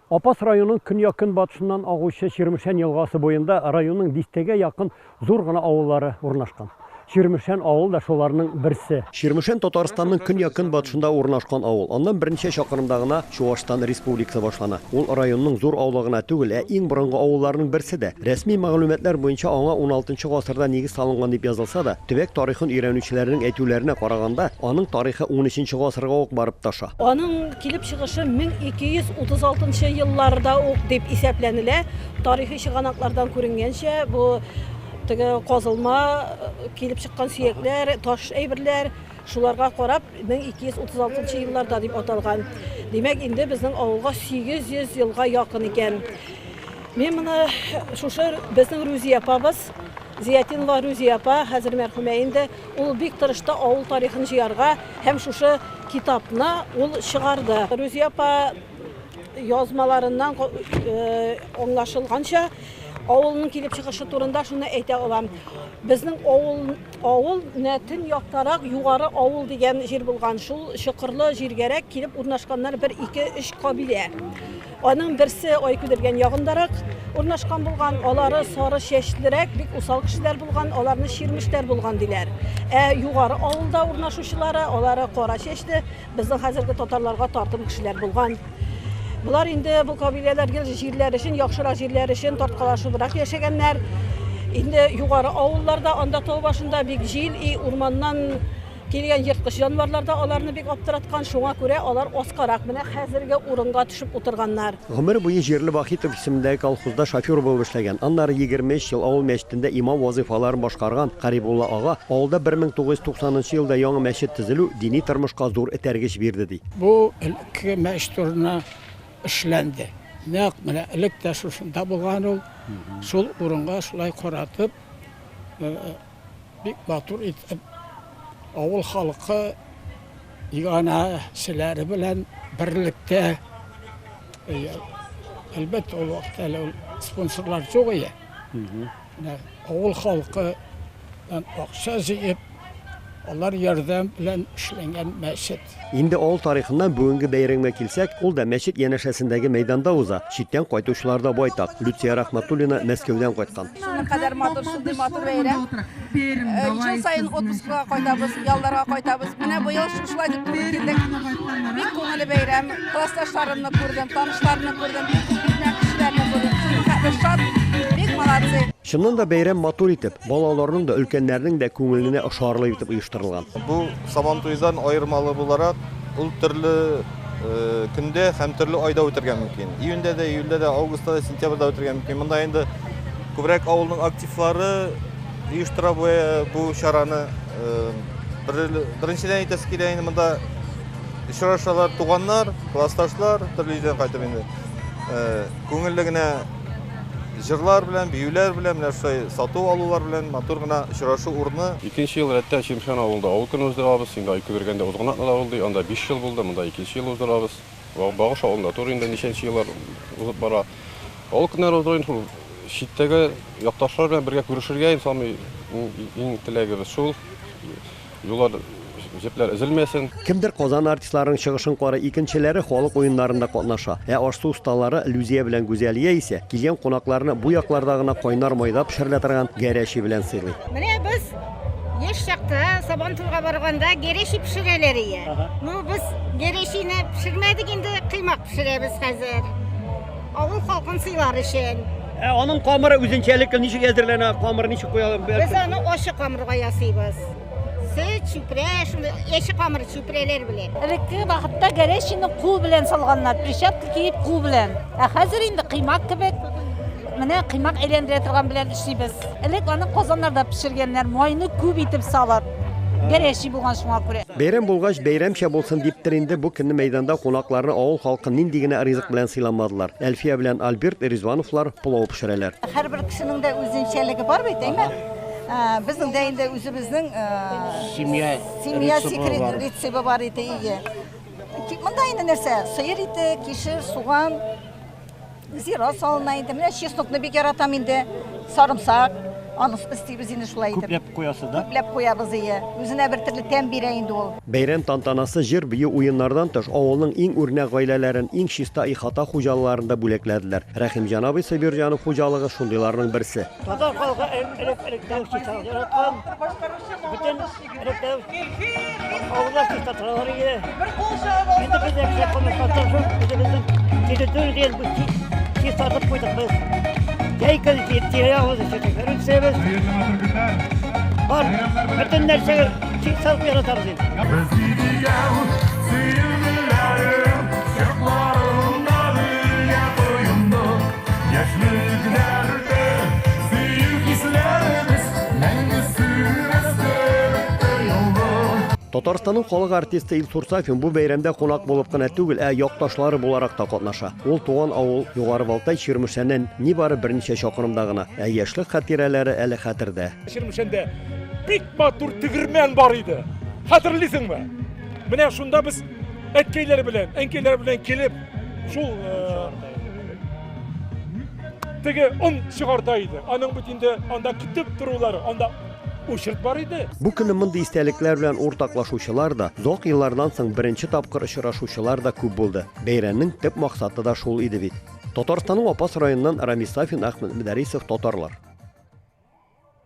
Апас районының көньяк-көнбатышыннан агучы Чирмешән елгасы буенда районның дистәгә якын зур гына авыллары урнашкан. Чирмешән авылы да шуларның берсе. Чирмешән Татарстанның көньяк-көнбатышында урнашкан авыл. Аннан берничә чакрымда гына Чуашстан Республикасы башлана. Ул районның зур авылы гына түгел, ә иң борынгы авылларының берсе дә. Рәсми мәгълүматлар буенча аңа уналтынчы гасырда нигез салынган дип язылса да, төбәк тарихын өйрәнүчеләрнең әйтүләренә караганда, аның тарихы унөченче гасырга ук барып тоташа. Аның килеп чыгышы 1236 нчы елларда ук дип исәпләнелә. Тарихи чыганаклардан күренгәнчә, бу теге казылма килеп чыккан сөякләр, таш әйберләр, шуларга карап 1236 нчы елларда дип аталган. Димәк, инде безнең авылга 800 елга якын икән. Мин моны шушы безнең Рүзия апабыз, Зиятдинова Рүзия апа, хәзер мәрхүмә инде, ул бик тырышты авыл тарихын җыярга һәм шушы китапны ул чыгарды. Рүзия апа язмаларыннан аңлашылганча, авылның килеп чыгышы турында шуны әйтә алам. Безнең авыл, авыл менә төньяктарак Югары авыл дигән җир булган. Шул чокырлы җиргәрәк килеп урнашканнар бер, ике, өч кабилә. Аның берсе Айкүдергән ягындарак урнашкан булган, алары сары чәчлерәк, бик усал кешеләр булган, аларны чирмешләр булган диләр. Ә югары авылда урнашучылары, алары кара чәчле, безнең хәзерге татарларга тартым кешеләр булган. Болар инде бу кабиләләр гел җирләр өчен, яхшырак җирләр өчен тарткалашыбрак яшәгәннәр. Инде югары авылларда, анда тау башында бик җил и урманнан Килгән ерткыч җанварлар да аларны бик аптыраткан, шуңа күрә алар аскарак, менә хәзерге урынга төшеп утырганнар. Гомер буе җирле Вахитов исемендәге колхозда шофер булып эшләгән, аннары 23 ел авыл мәчетендә имам вазыйфаларын башкарган Карибулла ага, авылда 1990 нчы елда яңа мәчет төзелү дини тормышка зур этәргеч бирде, ди. Бу элеккеге мәчет урынына эшләнде. Нәкъ менә элек тә шушында булган ул. Шул урынга шулай каратып, Бик матур итеп авыл халкы иганәчеләре белән берлектә, әлбәттә, ул вакытта әле ул спонсорлар юк иде. Менә авыл халкы акча җыеп, алар ярдәм белән эшләнгән мәчет. Инде авыл тарихыннан бүгенге бәйрәмгә килсәк, ул да мәчет янәшәсендәге мәйданда уза. Читтән кайтучылар да байтак. Люция Рәхмәтуллина Мәскәүдән кайткан. Шуның кадәр матур, шундый матур бәйрәм. Ел саен отпускыга кайтабыз, ялларга кайтабыз. Менә быел шушылай дип туры килдек. Бик күңелле бәйрәм. Классташларымны күрдем, танышларымны күрдем, бик күп белмәгән кешеләрне күрдем. Шуның хәтле шат, бик молодцы. Чыннан да бәйрәм матур итеп, балаларның да, өлкәннәрнең дә күңеленә ошарлык итеп оештырылган. Бу Сабантуйдан аермалы буларак, ул төрле көндә һәм төрле айда үтәргә мөмкин. Июньдә дә, июльдә дә, августта да, сентябрьдә үтәргә мөмкин. Монда инде күбрәк авылның активлары оештыра бу, бу чараны. Беренчедән әйтәсе килә инде монда очрашалар туганнар, классташлар, төрле җирдән кайтып инде. Күңелле генә җырлар белән, биюләр белән, менә шулай сату алулар белән матур гына очрашу урыны. Икенче ел рәттән Чирмешән авылында авыл көне уздырабыз. Инде Айкүгергәндә узган атнада булды, анда биш ел булды, монда икенче ел уздырабыз. Багыш авылында тур инде ничәнче еллар узып бара. Авыл көннәре уздыру инде шул читтәге якташлар белән бергә күрешергә инде самый иң теләгебез шул. Юллар, җепләр өзелмәсен. Кемдер Казан артистларының чыгышын карый, икенчеләре халык уеннарында катнаша. Ә аш-су осталары Лүзия белән Гүзәлия исә килгән кунакларны бу якларда гына кайнар майда пешерелә торган гәрәчи белән сыйлый. Менә без яшь чакта Сабантуйга барганда гәрәчи пешерәләр ие. Ну, без гәрәчине пешермәдек инде, коймак пешерәбез хәзер. Авыл халкын сыйлар өчен. Ә аның камыры үзенчәлекле ничек әзерләнә? Камыры ничек куялар? Без аны ачы камырга ясыйбыз. Сөт, чүпрә, шундый әче камыр чүпрәләр белән. Элекке вакытта гәрәчине кул белән салганнар, перчатка киеп кул белән. Ә хәзер инде кыймак кебек, менә кыймак әйләндерә торган белән эшлибез. Элек аны казаннарда пешергәннәр, майны күп итеп салып. Гәрәчи булган шуңа күрә. Бәйрәм булгач, бәйрәмчә булсын диптер инде, бу көнне мәйданда кунакларны авыл халкы нинди генә ризык белән сыйламадылар. Әлфия белән Альберт Ризвановлар пылау пешерәләр. Һәрбер кешенең дә үзенчәлеге бар бит, әйме? Безнең дә инде үзебезнең семья семья секрет рецепты бар иде, ие. Монда инде нәрсә? Сыер ите, кишер, суган, зира салына инде. Менә чеснокны бик яратам инде, сарымсак. Аны өстибез инде шулай итеп. Күпләп куясыз, да? Күпләп куябыз, ие. Үзенә бер төрле тәм бирә инде ул. Бәйрәм тантанасы җыр-бию уеннардан тыш, авылның иң үрнәк гаиләләрен, иң чиста ихата хуҗалыларын да бүләкләделәр. Рәхимҗан абый Сабирҗанов хуҗалыгы шундыйларның берсе. Татар халкы элек-электән үк чисталык яраткан. Бөтен электән авыллар чиста торалар иде. Инде без дә кеше калмаска тырышып, үзебезнең территориядән бу чистартып куйдык без. Җәй көне тирә-ягыбызны чәчәкләр үстерәбез. Бар, бөтен нәрсәгә чисталык яратабыз инде. Без идегән сөюләрем, чакларында бергә коендык. Яшьлек дәрте, сөю хисләребез мәңге сүнмәс кебек тоелды. Татарстанның халык артисты Илсур Сафин бу бәйрәмдә кунак булып кына түгел, ә якташлары буларак та катнаша. Ул туган авыл Югары Валтай Чирмешәннән нибары берничә чакрымда гына, ә яшьлек хатирәләре әле хәтердә. Чирмешәндә бик матур тегермән бар иде. Хәтерлисеңме? Менә шунда без әткәйләр белән, әнкәйләр белән килеп, шул теге он чыгарта иде. Аның бит инде анда көтеп торулары, анда очерт бар иде. Бу көнне мондый истәлекләр белән уртаклашучылар да, озак еллардан соң беренче тапкыр очрашучылар да күп булды. Бәйрәмнең төп максаты да шул иде бит. Татарстанның Апас районыннан Рамис Сафин, Әхмәт Мөдәрисов, Татарлар.